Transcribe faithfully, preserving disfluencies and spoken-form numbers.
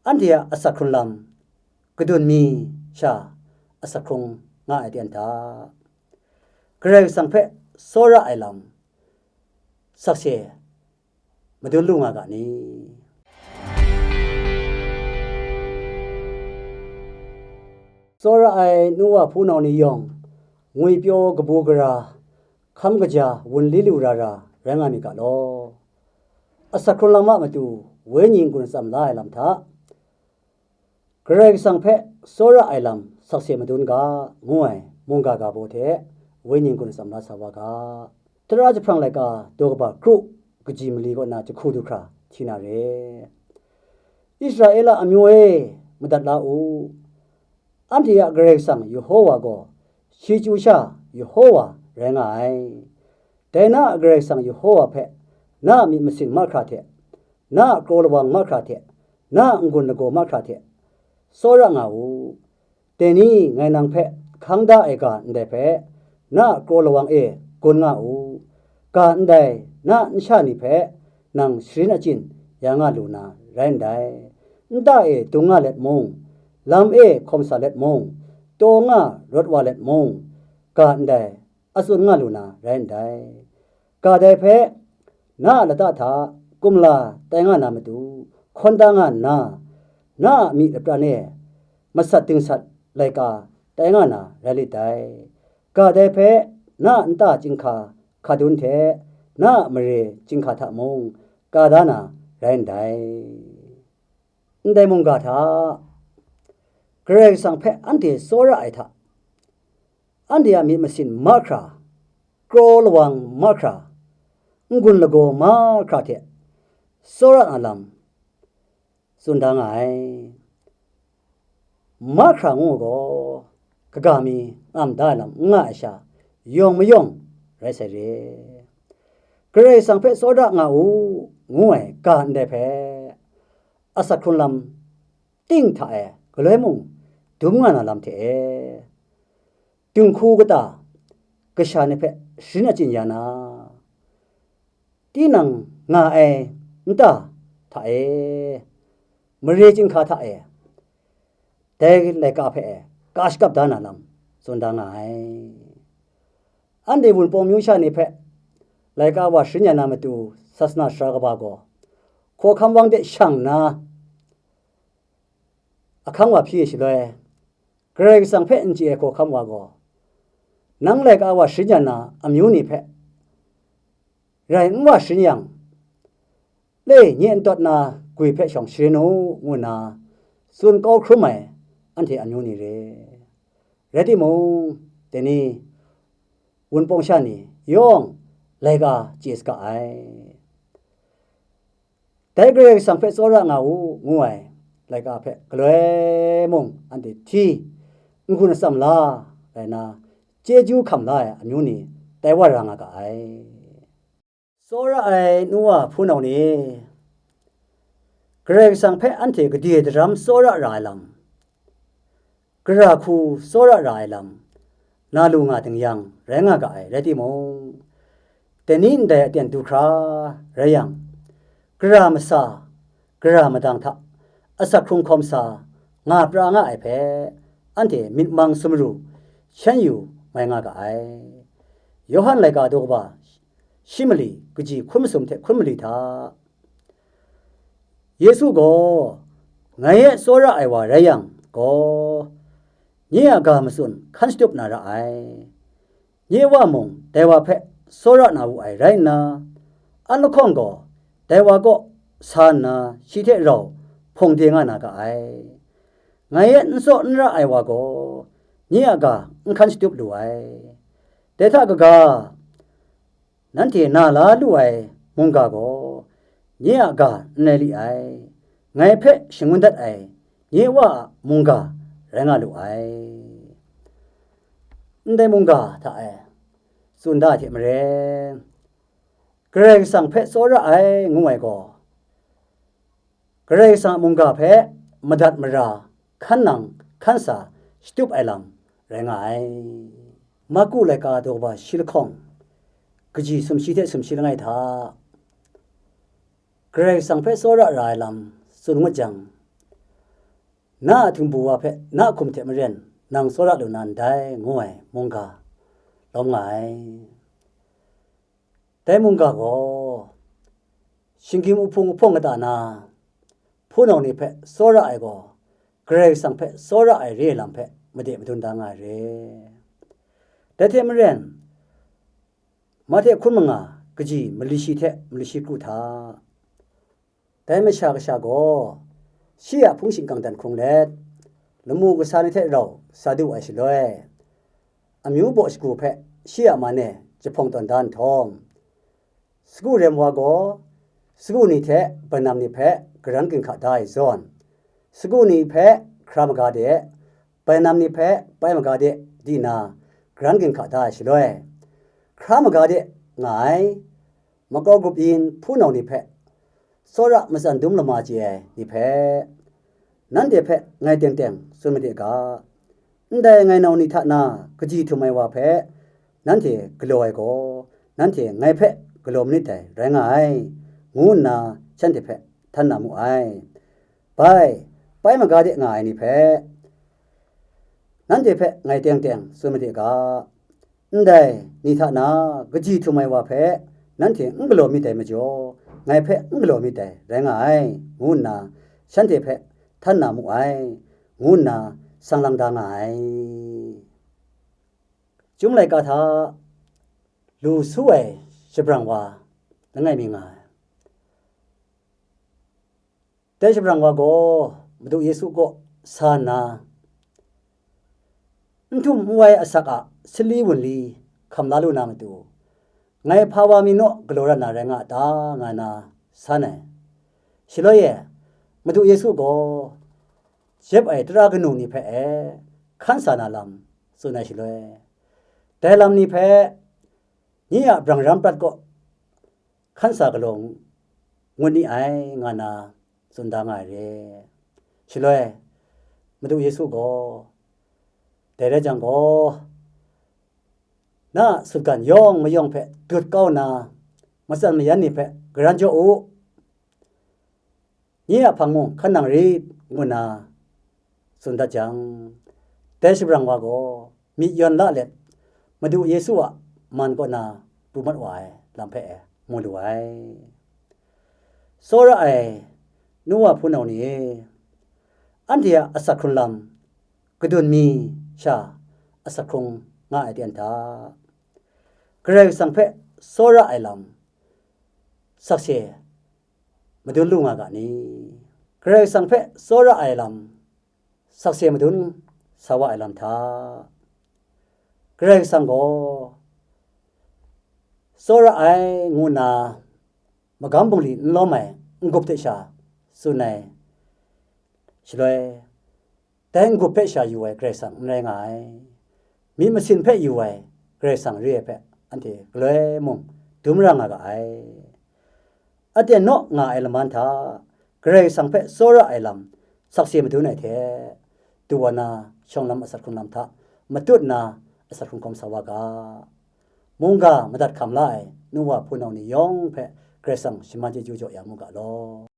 anhte a asak hkrung lam kadun mi sha asak hkrung nga ai ten hta, Karai Kasang hpe tsawra ai lam sakse madun lu nga ga ni? Tsawra ai nu wa hpunau ni yawng, ngwipyaw kabu gara, hkam kaja wunli lu ra ra rai nga myit ga law. Asak hkrung lam a matu wenyi n-gun atsam la ai lam hta, Karai Kasang hpe tsawra ai lam sakse madun ga, ngu ai mungga ga baw hte wenyi n-gun atsam la sa wa ga. Tara jahprang laika daw kaba kru kaji mali kaw na jahku du hkra hti na re. Israela amyu e, madat la u. Anhte a Karai Kasang Yehova gaw, shi chyu sha Yehova rai nga ai. Dai na a Karai Kasang Yehova hpe na a myit masin mahkra hte, na a kraw lawang mahkra hte, na a n-gun lagaw mahkra hte tsawra nga u. Dai ni ngai nang hpe hkang da ai ga ndai hpe, na a kraw lawang e gun nga u. Ga ndai na a nsha ni hpe nang sharin achyin ya nga lu na rai ndai. Nta e dung nga let mung, lam e hkawm sa let mung, taw nga rawt wa let mung, ga ndai a tsun nga lu na rai ndai. Ga dai hpe, na a lata hta kumla tai nga na matu, hkawn da nga nna, na a myi lapran e masat dingsat laika tai nga na rai lit dai. Ga dai hpe, na a nta chyinghka hkadun hte na a mare chyinghka hta mung ka da na rai ndai. Ndai mungga hta, Karai Kasang hpe anhte tsawra ai hta, anhte a myit masin mahkra, kraw lawang mahkra, n-gun lagaw mahkra hte tsawra na lam tsun da nga ai. Mahkra ngu gaw, kaga mi ngam da ai lam n nga ai sha, yawng mayawng rai sai re. Karai Kasang hpe tsawra nga u, ngu ai ga ndai hpe, asak hkrung lam ting hta e galoi mung dum nga na lam hte e, dinghku kata kasha ni hpe sharin achyin ya na, tinang nga ai nta hta e, mare chyinghka hta e, dai laika hpe ka shakap da na lam tsun da nga ai. Anhte Wunpawng myu sha ni hpe laika wa sharin ya na matu, sasana sara kaba gaw hkawhkam wang de shang nna, ahkang wa hpyi ai shaloi, Karai Kasang hpe n chye ai hkawhkam wa gaw, nang laika wa sharin ya na amyu ni hpe rai n wa sharin yang, le nye n tawt na gwi hpe shawng sharin u, ngu nna tsun kau hkrum ai anhte amyu ni re. Rai timung, dai ni Wunpawng sha ni yawng laika chye saga ai. Dai Karai Kasang hpe tsawra nga u, ngu ai laika hpe galoi mung anhte hti, n-gun atsam la rai nna, chyeju hkam la ai amyu ni tai wa ra nga ga ai. Tsawra ai nu wa hpunau ni, Karai Kasang hpe anhte gade daram tsawra ra ai lam, gara hku tsawra ra ai lam, na lu nga ding yang rai nga ga ai rai timung, dai ni ndai aten du hkra rai yang, gara masa, gara madang hta asak hkrung hkawm sa nga pra nga ai hpe, anhte myit mang sumru shan yu mai nga ga ai. Yawhan laika daw kaba shi mali kaji hkun masum hte hkun mali hta, Yesu gaw, ngai e tsawra ai wa rai yang gaw, nye a ga matsun hkan shatup na ra ai. Nye Wa mung dai wa hpe tsawra na wu ai rai nna, an lahkawng gaw dai wa kaw sa nna shi hte rau hpawng de nga na ga ai. Ngai e n tsaw n ra ai wa gaw, nye a ga n hkan shatup lu ai. Dai hta kaga, nanhte na la lu ai mungga gaw, nye a ga n rai li ai, ngai hpe shangun dat ai nye Wa a mungga rai nga lu ai. Ndai mungga hta e tsun da ai hte maren, Karai Kasang hpe tsawra ai ngu ai gaw, Karai Kasang a mungga hpe madat mara hkan nang hkan sa shatup ai lam rai nga ai. Marku laika daw kaba shi lahkawng, kaji sumshi hte sumshi langai hta, Karai Kasang hpe tsawra ra ai lam tsun ngut jang, Na a htingbu wa hpe na hkum hte maren nang tsawra lu na ndai, ngu ai mungga lawm nga ai. Dai mungga gaw, shinggyim uhpung uhpawng kata na, hpunau ni hpe tsawra ai gaw, Karai Kasang hpe tsawra ai re ai lam hpe made madun da nga ai re. Dai hte maren, Mahte hkun manga kaji mali shi hte mali shi kru hta. Dai masha kasha gaw, shi a hpung shingkang dan hkrung let, lamu kasa ni hte rau sa du ai shaloi, amyu baw shagu hpe shi a man e jahpawng tawn da nhtawm, sagu rem wa gaw, sagu ni hte bainam ni hpe karan ginhka da ai zawn, sagu ni hpe hkra maga de, bainam ni hpe pai maga de, di na karan ginhka da ai shaloi, hkra maga de nga ai, makau grup yin hpunau ni hpe, tsawra matsan dum lama chye ai ni hpe, nanhte hpe ngai teng teng tsun made ga, ndai ngai nau ni hta na kaji htum ai wa hpe nanhte galaw ai gaw, nanhte ngai hpe galaw manit dai rai nga ai, ngu nna shanhte hpe htan na mu ai. Bai, pai maga de nga ai ni hpe, nanhte hpe ngai teng teng tsun made ga, ndai ni hta na kaji htum ai wa hpe nanhte n galaw myit dai majaw, ngai hpe n galaw myit dai rai nga ai, ngu nna shanhte hpe htan na mu ai, ngu nna sang lang da nga ai. Chyum laika hta lu su ai shabrang wa langai mi nga ai. Dai shabrang wa gaw Madu Yesu kaw sa nna, n htum n wai asak a sali wunli hkam la lu na matu, ngai hpa wa mi naw galaw rat na rai nga a ta, nga na san ai. Shaloi e, Madu Yesu gaw jep ai tara kanu ni hpe e hkan sa na lam tsun ai shaloi, dai lam ni hpe nye a brang ram prat kaw hkan sa galaw ngut ni ai, nga na tsun da nga ai re. Shaloi, Madu Yesu gaw, dai rai jang gaw, na a sutgan yawng mayawng hpe dut kau nna, matsan mayan ni hpe garan jaw u, nye a hpang mung hkan nang rit, ngu nna tsun dat jang, dai shabrang wa gaw myit yawn la let, Madu Yesu a man kaw na pru mat wa ai lam hpe mu lu ai. Tsawra ai nu wa hpunau ni e, anhte a asak hkrung lam kadun mi sha asak hkrung nga ai ten hta, Karai Kasang hpe tsawra ai lam sakse madun lu nga ga ni? Karai Kasang hpe tsawra ai lam sakse madun sa wa ai lam hta, Karai Kasang gaw tsawra ai ngu nna magam bungli n lawm ai n-gup hte sha tsun ai shaloi, dai n-gup hpe sha yu ai Karai Kasang n rai nga ai. Myit masin hpe yu ai Karai Kasang re ai hpe anhte galoi mung dum ra nga ga ai. Aten naw nga ai laman hta Karai Kasang hpe tsawra ai lam sakse madun ai hte, du wa na shawng lam asak hkrung lam hta matut nna asak hkrung hkawm sa wa ga. Mungga madat hkam la ai nu wa hpunau ni yawng hpe Karai Kasang shaman chyeju jaw ya mu ga law.